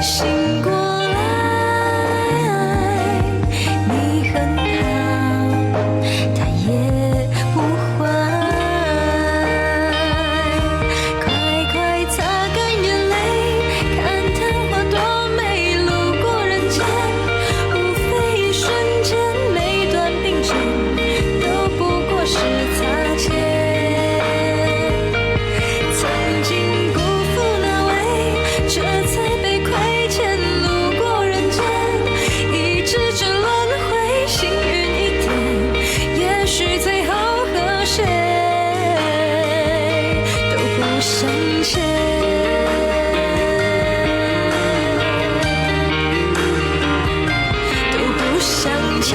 醒過來，你很好，他也不壞。快快擦乾眼淚，看曇花多美，路過人間，無非一瞬間，每段並肩都不過是擦肩。曾經辜負那位，這才被虧欠。路過人間，一直這輪迴，幸運一點，也許最後和誰都不相欠，都不相欠。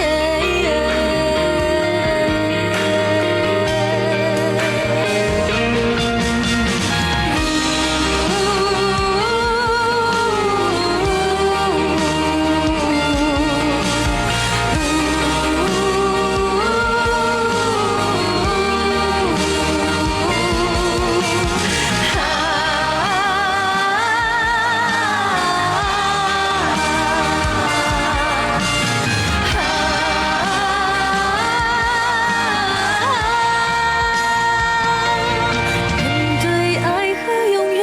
面對愛和永遠，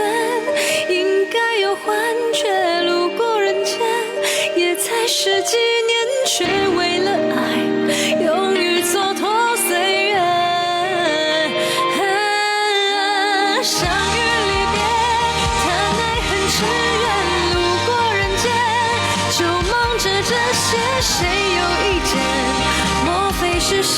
應該有幻覺。路過人間，也才十幾年，卻為了愛，勇於蹉跎歲月。相遇離別，談愛恨痴怨，路過人間，就忙著這些，誰有意見？莫非是心